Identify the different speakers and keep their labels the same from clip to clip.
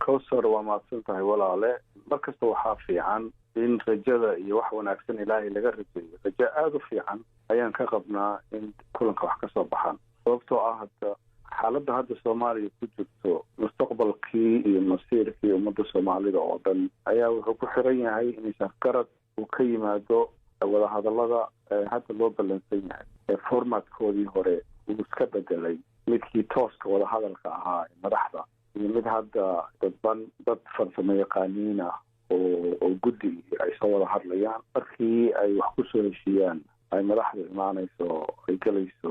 Speaker 1: Cowsar, waa mahadsan tahay walaale. Markasta waxaa fiican in rajada iyo wax wanaagsan Ilaahay laga rajeeyo. Rajo aada u fiican ayaan ka qabnaa in kulanka wax ka soo baxaan, sababtoo ah hadda xaaladda hadda Soomaaliya ku jirto, mustaqbalkii iyo masiirkii ummadda Soomaalida oo dhan ayaa wuxuu ku xiran yahay in isafgarad uu ka yimaado wadahadallada hadda loo ballansan yahay ee formatkoodii hore uu iska bedelay, midkii tooska wadahadalka ahaa ee madaxda iyo mid hadda dadban, dad farsamo yaqaaniin ah oo guddi ay soo wada hadlayaan. Markii ay wax kusoo heshiiyaan ay madaxdu imaanayso, ay gelayso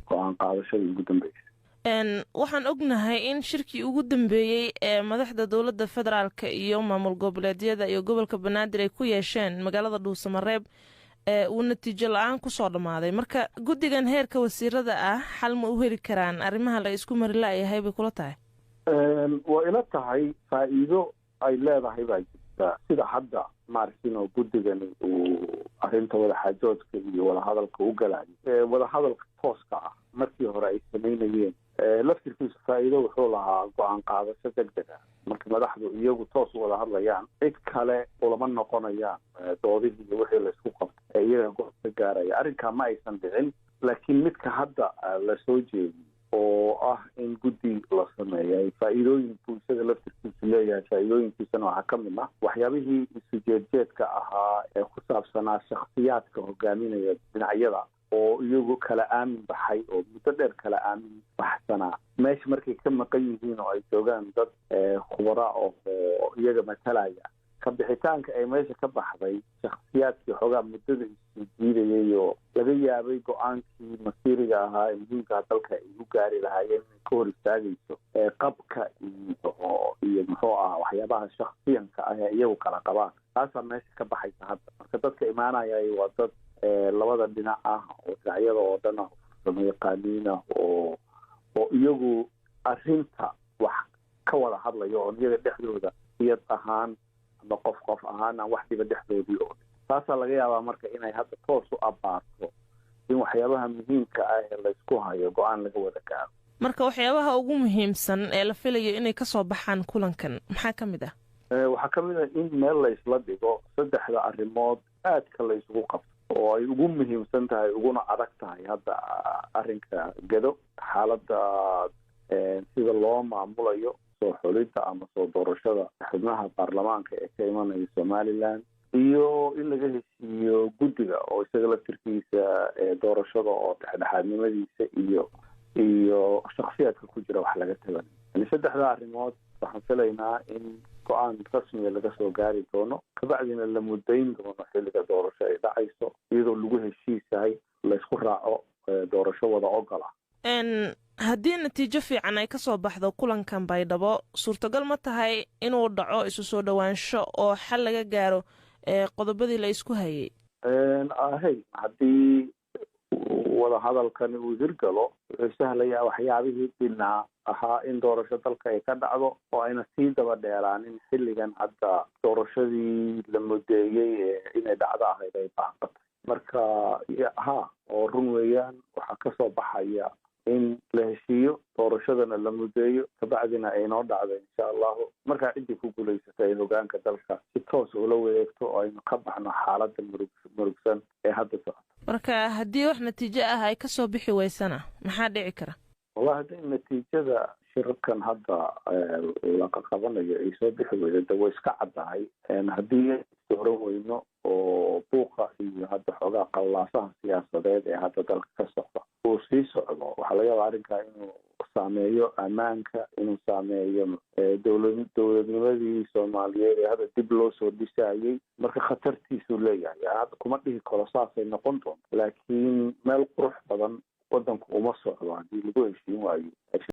Speaker 1: go-aan qaadashadii ugu dambeysay.
Speaker 2: Waxaan ognahay in shirkii ugu dambeeyey ee madaxda dowladda federaalka iyo maamul goboleedyada iyo gobolka Banaadir ay ku yeesheen magaalada Dhuusamareeb uu natiijo la-aan kusoo dhammaaday. Marka guddigan heerka wasiirada ah xal ma u heli karaan arrimaha la isku mari la-yahay bay kula tahay?
Speaker 1: Waa ila tahay, faa'iido ay leedahay baa jirta. Sida hadda maarkin oo guddigani uu arrinta wadaxaajoodka iyo wadahadalka u galayo, wadahadalka tooska ah markii hore ay samaynayeen laftirkiisu faa'iido wuxuu lahaa go-aan qaadasho deg deg ah. Marka madaxdu iyagu toos u wada hadlayaan, cid kale ulama noqonayaan doodihii iyo wixii laysku qabto ee iyaga go-aan ka gaaraya. Arrinkaa ma aysan dhicin, laakiin midka hadda lasoo jeediyo oo ah in guddi la sameeyay faa'iidooyin buu isaga laftirkiisu leeyahay. Faa'iidooyinkiisana waxaa ka mid ah waxyaabihii isu jeedjeedka ahaa ee ku saabsanaa shakhsiyaadka hogaaminaya dhinacyada oo iyagu kala aamin baxay oo muddo dheer kala aamin baxsanaa, meesha markay ka maqan yihiin oo ay joogaan dad khubara oo iyaga matalaya, ka bixitaanka ay meesha ka baxday shakhsiyaadkii xoogaa muddada isu jiidayay oo laga yaabay go-aankii masiiriga ahaa ee muhiimkaha dalka ay u gaari lahaayeen inay ka hor istaagayso qabka iyo muxuu ahaa waxyaabaha shaksiyanka ah ee iyagu kala qabaan, taasaa meesha ka baxaysa hadda. Marka dadka imaanaya waa dad labada dhinac ah oo dhinacyada oo dhan ah, farsamo yaqaaniin ah oo iyagu arrinta wax ka wada hadlayo oo iyaga dhexdooda iyad ahaan ama qof qof ahaan aan wax dhiba dhexdoodii oo taasaa laga yaabaa marka inay hadda toos u abaarto in waxyaabaha muhiimka ah ee laysku hayo go-aan laga wada gaaro.
Speaker 2: Marka waxyaabaha ugu muhiimsan ee la filayo inay kasoo baxaan kulankan maxaa ka mid ah?
Speaker 1: Waxaa ka mid ah in meel laysla dhigo saddexda arrimood aadka la isugu qabto oo ay ugu muhiimsan tahay uguna adag tahay hadda arrinka Gado, xaaladda sida loo maamulayo soo xulidda ama soo doorashada xubnaha baarlamaanka ee ka imanaya Somaliland, iyo in laga heshiiyo guddiga oo isaga laftirkiisa doorashada oo dhexdhexaadnimadiisa iyo shaksiyaadka ku jira wax laga tabanay. Yani saddexda arrimood waxaan filaynaa in go-aan rasmiga laga soo gaari doono, kabacdina la mudayn doono xilliga doorasho ay dhacayso, iyadoo lagu heshiisahay laysku raaco doorasho wada ogola.
Speaker 2: Haddii natiijo fiican ay kasoo baxdo kulankan Baydhabo, suurtagal ma tahay inuu dhaco isu soo dhowaansho oo xal laga gaaro qodobadii la isku hayay?
Speaker 1: Ahey, haddii wadahadalkani uu hirgalo, wuxuu sahlayaa waxyaabihii dhinaa ahaa in doorasho dalka ay ka dhacdo oo ayna sii daba dheeraanin xilligan hadda doorashadii la mudeeyey ee inay dhacdo ahayd ay baaqatay. Marka ha, oo run weeyaan, waxaa kasoo baxaya in la heshiiyo, doorashadana la mudeeyo, kabacdina ay noo dhacdo insha Allahu. Markaa ciddii ku guulaysatay ay hogaanka dalka si toos ula wareegto oo aynu ka baxno xaaladda murugsan ee hadda socota.
Speaker 2: Marka haddii wax natiijo ah ay kasoo bixi weysana, maxaa dhici kara?
Speaker 1: Wallahi, haddii natiijada shirarkan hadda la qabanayo ay soo bixi weydo, de way iska caddahay. Haddii dooran weyno oo buuqa iyo hadda xoogaa qallaasaha siyaasadeed ee hadda dalka ka socda uu sii socdo, waxaa laga yaabaa arrinkaa inuu saameeyo ammaanka, inuu saameeyo dowladnimadii Soomaaliyeed ee hadda dib loo soo dhisayey. Marka khatartiisuu leeyahay. Hadda kuma dhihi karo saasay noqon doonto, laakiin meel qurux badan wadanku uma socdo haddii lagu heshiin waayo.